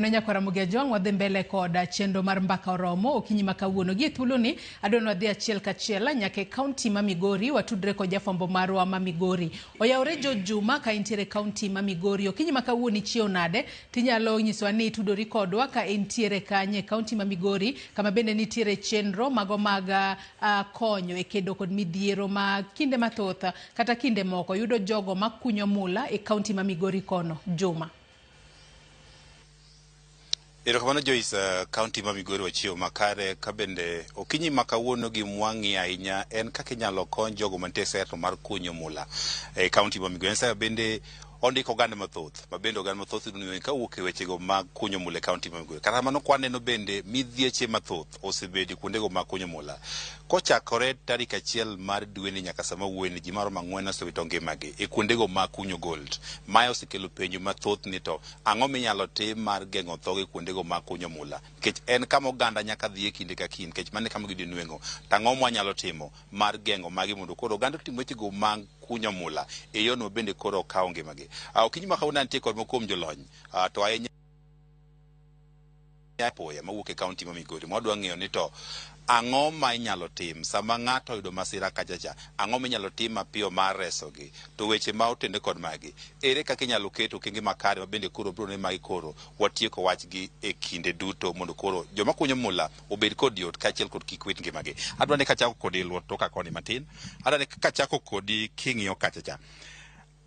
Ne nyakwar Ramogi Ajwang' wadhi mbele kod chenro mar Mbaka Oromo okinyi ma kawuono. Gi e thuoloni adwa ni wadhi achiel kachiel nyaka e kaunti ma Migori watudre kod jafwambo marwa ma Migori. Oyawore George Juma ka intiere e kaunti ma Migori. Okinyi ma kawuono ichiew nade? Tinyalo nyisowa ni itudori kodwa ka intiere kanye e kaunti ma Migori kama bende nitiere chenro mago mag konyo e kedo kod midhiero ma kinde mathoth kata kinde moko yudo jogo makunyo mula e kaunti ma Migori kono. Juma. Erokamano Joyce, kaunti ma Migori wachiewo makare ka bende okinyi ma kawuono gima wang'iyo ahinya en kaka inyalo kony jogo mantie e sekta mar kunyo mula e kaunti ma Migori. En bende ondiko oganda mathoth ma bende oganda mathoth yudo kawuok e wechego mag kunyo mula e kaunti ma Migori. Kata kamano kwaneno bende midhieche mathoth osebedo kuondego mag kunyo mula. Kochakore tarik 1 mar dweni nyaka sama wuoyeni ji maromo 4 osewito ngimagi e kuondego mag kunyo gold. Mae osekelo penjo mathoth ni to ang'o minyalo tim mar geng'o thoge kuondego mag kunyo mula nikech en kama oganda nyaka dhiye kinde ka kinde nikech mano e kama giyudo nweng'o. To ang'o mwanyalo timo mar geng'o magi mondo koro oganda otim wechego mag kunyo mula e yorno bende koro okawo ngimagi. Okinyi ma kawuono antie kod moko kuom jolony to ahinya apoya mawuok e kaunti ma Migori mwadwa ng'eyo ni to ang'o ma inyalo tim sama ng'ato oyudo masira kacha cha, ang'o minyalo tim mapiyo mar resogi, to weche ma otende kod magi, ere kaka inyalo ket okenge makare ma bende koro biro ne magi koro watieko wachgi e kinde duto mondo koro joma kunyo mula obed kod yot kaachiel kod kik wit ngimagi. Adwa ni kachako kodi luor toka koni matin, adwa ni kachako kodi king'iyo kacha cha.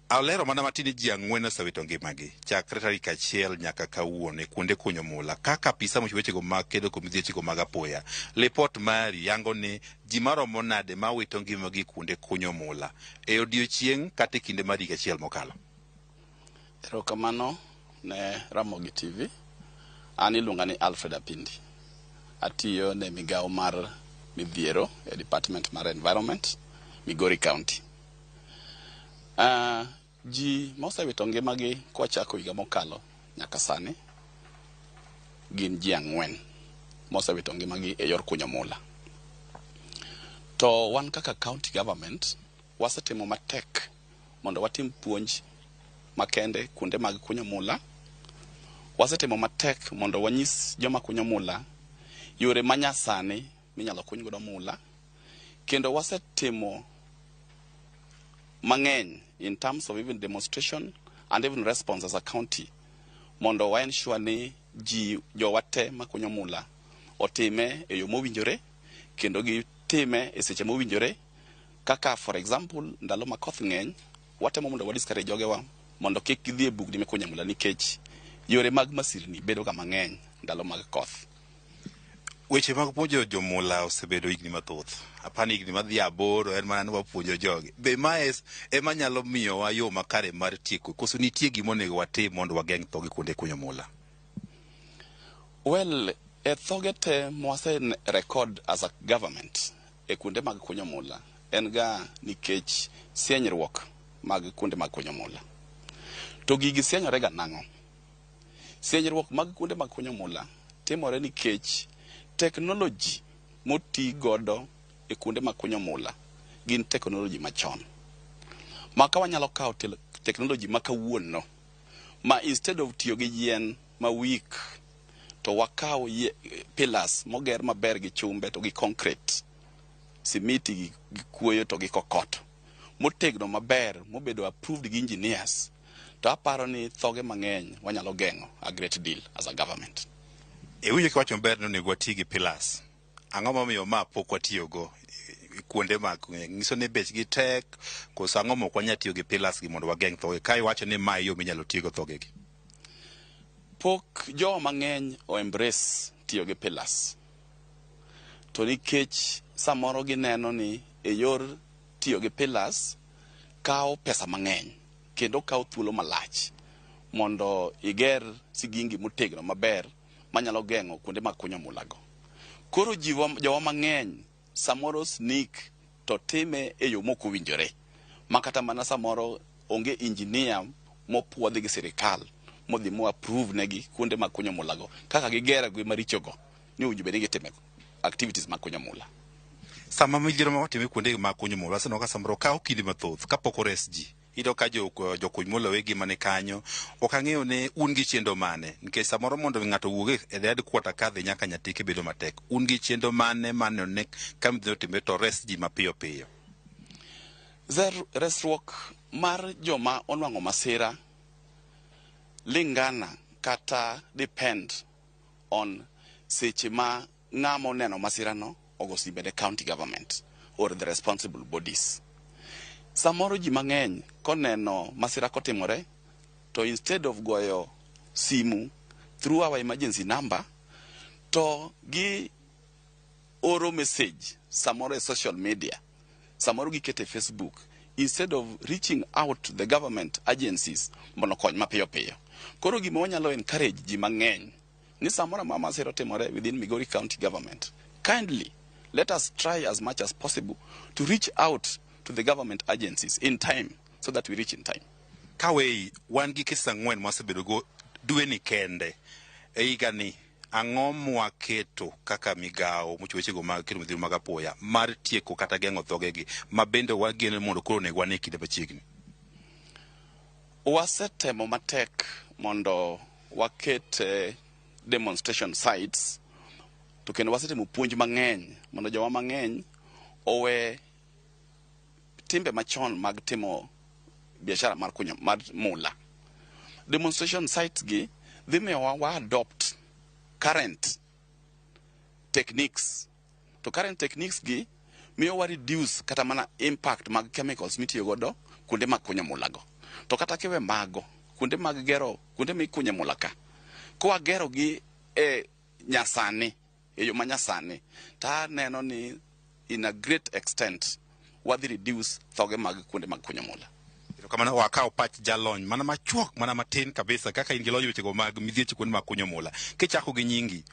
Alero mana matin ni ji 4 osewito ngimagi chakre tarik 1 nyaka kawuono e kuonde kunyo mula. Kaka apisa mochiwo wechego mag kedo kod midhiechego mag apoya, lipot mari yango ni ji maromo nade ma wito ngimagi kuonde kunyo mula e odiochieng' kata e kinde mar higa achiel mokalo? Erokamano ne Ramogi TV. An iluonga ni Alfred Apindi. Atiyo ne migawo mar midhiero e Department mar Environment, Migori County. Ji mosewito ngimagi kwachako higa mokalo nyaka sani gin ji 4 mosewito ngimagi e yor kunyo mula. To wan kaka county government wasetimo matek mondo watim puonj makende kuonde mag kunyo mula. Wasetimo matek mondo wanyis joma kunyo mula yore manyasani minyalo kuny godo mula. Kendo wasetimo mang'eny in terms of even demonstration and even response as a county mondo wa ensure ni ji jowa te makunyo mula otime e yo mowinjore kendo gitime e seche mowinjore. Kaka for example, ndalo ma koth ng'eny watemo mondo wa discourage jogewa mondo kik gidhi e bugni mikunye mula nikech yore mag masirni bedo ga mang'eny ndalo mag koth. Weche mag puonjo jomula osebedo higni mathoth. Apani higni madhi 8 en mana ni wapuonjo jogi. Be mae ema nyalo miyowa yo makare mar tieko koso nitie gima onego watim mondo wageng' thoge kuonde kunyo mula? Well, e thoge te mwase record as a government e kuonde mag kunyo mula en ga nikech sienyruok mag kuonde mag kunyo mula. To gigi sienyore ga nang'o? Sienyruok mag kuonde mag kunyo mula timore nikech teknoloji moti godo e kuonde mag kunyo mula gin teknoloji machon. Ma ka wanyalo kawo teknoloji ma kawuono ma instead of tiyo gi yien ma weak to wakaw pillars moger maber gi chumbe to gi concrete, simiti gi kuoyo to gi kokoto motegno maber mobedo approved gi engineers, to aparo ni thoge mang'eny wanyalo geng'o a great deal as a government. Iwinjo kiwacho maber ni onego wati gi pillars. Ang'o momiyo ma pok watiyogo kuonde mag nyiso ni bechgi tek koso ang'o mok wanyal tiyo gi pillars gi mondo wageng' thoge ka iwacho ni ma e yo minyalo tigo thoge gi? Pok jowa mang'eny o embrace tiyo gi pillars. To nikech samoro gineno ni e yor tiyo gi pillars kawo pesa mang'eny kendo kawo thuolo malach mondo iger sigingi motegno maber manyalo geng'o kuonde mag kunyo mula go. Koro jowa mang'eny samoro sneak to time e yo mok owinjore ma kata mana samoro onge engineer mopuodhi gi sirikal modhi mo approve negi kuonde mag kunyo mula go kaka gigero gi maricho go ni owinjo bed ni gitime activities mag kunyo mula. Sama midhiero ma watime kuonde mag kunyo mula waseneno ka samoro kawo kinde mathoth kapok ores ji. Iyudo ka jokuny mula wegi mani kanyo. Ok ang'eyo ni un gi chenro mane, nikech samoro mondo ng'ato owuog e headquarter kadhi nyaka Nyatike bedo matek. Un gi chenro mane maneno ni ka midhiero otimore to res ji mapiyo piyo? Resruok mar joma onwang'o masira lingana kata depend on seche ma ng'ama oneno masirano ogo simbe ne county government or the responsible bodies. Samoro ji mang'eny koneno masira kotimore to instead of goyo simu through our emergency number to gi oro message samoro e social media, samoro giketo e Facebook instead of reaching out to the government agencies mondo okony mapiyo piyo. Koro gima wanyalo encourage ji mang'eny ni samoro amora masira otimore within Migori County government, kindly let us try as much as possible to reach out to the government agencies in time so that we reach in time. Kawei, wan gi kesi 4 mwasebedo go dwe ni kende. E higa ni, ang'o mwaketo kaka migawo mochiwo wechego mag kedo midhiero mag apoya mar tieko kata geng'o dhogegi ma bende wageno mondo koro onego wane e kinde machiegni? Wasetemo matek mondo waket demonstration sites to kendo wasetimo puonj mang'eny mondo jowa mang'eny owe timbe machon mag timo biashara mar kunyo mar mula. Demonstration sites gi dhi miyowa wa adopt current techniques to current techniques gi miyo wa reduce kata mana impact mag chemicals mitiyo godo kuonde mag kunyo mula go. To kata kiwe mago, kuonde mag gero, kuonde mikunye mula ka, kwagero gi e nyasani, e yo manyasani, ta neno ni in a great extent wadhi reduce thoge mag kuonde mag kunyo mula. Erokamano, wakaw pach jalony mana machuok mana matin kabisa kaka in gi lony wechego mag midhieche kuonde mag kunyo mula. Kichako gi nyingi,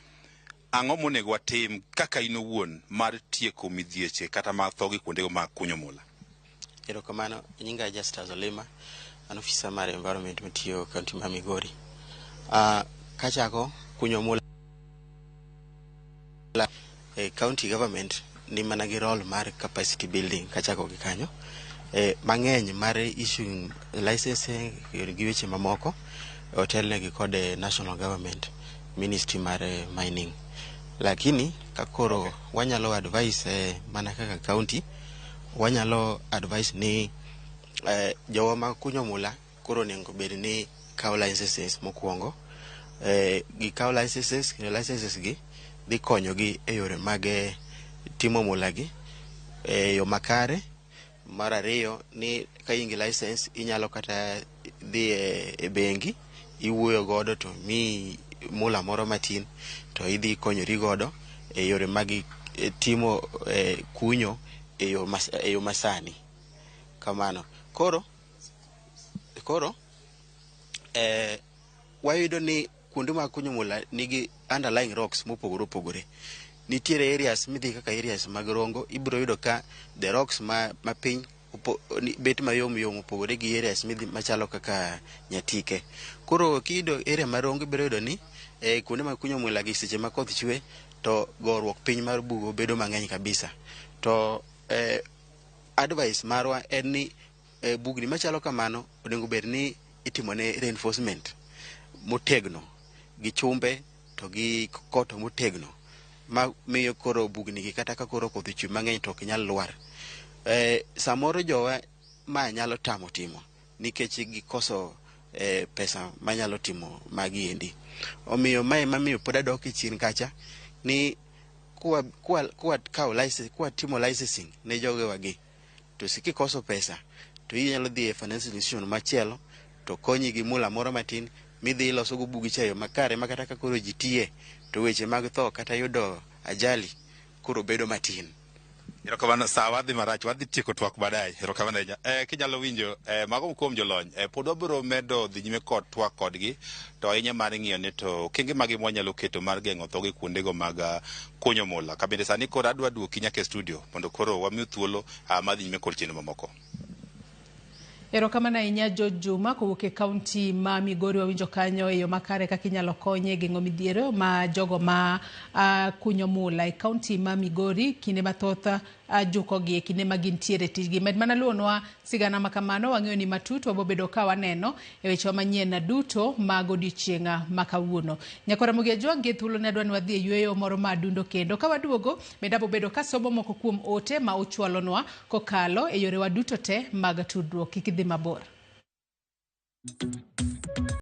ang'o monego watim kaka in owuon mar tieko midhieche kata mag thoge kuondego mag kunyo mula? Erokamano, nyinga Justus Olima, an ofisa mar environment matiyo county ma Migori. Kachako kunyo mula e county government ni mana gi role mar capacity building kachako gi kanyo. Mang'eny mar issuing licensing gi weche mamoko otelnegi kod national government ministry mar mining. Lakini kakoro wanyalo advice mana kaka county, wanyalo advice ni jowa ma kunyo mula koro onego bed ni kawo licenses mokwongo. Gikawo licenses, kendo licenses gi dhi konyogi e yore mag timo mula gi e yo makare. Mar ariyo ni ka in gi license inyalo kata dhi e bengi iwuoyo godo to miyi mula moro matin to idhi konyori godo e yore mag timo kunyo e yo masani. Kamano. Koro wayudo ni kuonde mag kunyo mula nigi underlying rocks mopogore opogore. Nitiere areas midhi kaka areas mag Rongo, ibiro yudo ka the rocks ma piny bet mayom yom opogore gi areas midhi machalo kaka Nyatike. Koro kiyudo area mar Rongo ibiro yudo ni kuonde mag kunyo mula gi seche ma koth chwe to goruok piny mar bugo bedo mang'eny kabisa. To advice marwa en ni bugni machalo kamano onego bed ni itimone reinforcement motegno gi chumbe to gi koto motegno ma miyo koro bugni gi kata ka koro koth ochwe mang'eny to ok nyal lwar. Samoro jowa ma nyalo tamo timo nikech gikoso pesa manyalo timo magi endi. Omiyo mae mamiyo pod adok e chien kacha ni kwa timo licensing ne jogewa gi to kikoso pesa to inyalo dhi e financial institution machielo to konyi gi mula moro matin midhi iloso go bugi cha e yo makare ma kata ka koro ji tiye to weche mag tho kata yudo ajali koro bedo matin. Erokamano, sawa wadhi marach, wadhi tieko twak baadaye. Erokamano ahinya. Kinyalo winjo mago kuom jolony, pod wabiro medo dhi nyime kod twak kodgi, to ahinya mar ng'iyo ni to okenge mage mwanyalo keto mar geng'o thoge kuondego mag kunyo mula. Ka bende sani koro adwa duoki nyaka e studio mondo koro wamiu thuolo mar dhi nyime kod chenro mamoko. Erokamano ahinya George Juma kowuok e kaunti ma Migori. Wawinjo kanyo e yo makare kaka inyalo konye geng'o midhiero ma jogo ma kunyo mula e kaunti ma Migori. Kinde mathoth jukogi e kinde ma gintiere e tijgi. Med mana luwonwa sigana ma kamano, wang'eyo ni matut wabobedo ka waneno e wechewa manyien duto mag odiochieng' ma kawuono. Nyakwa Ramogi Ajwang' gi thuolo ne adwa ni wadhi e yueyo moro ma adundo kendo ka waduogo bende abobedo kasomo moko kuom ote ma uchwalonwa kokalo e yorewa duto te mag tudruok. Kik idhi mabor.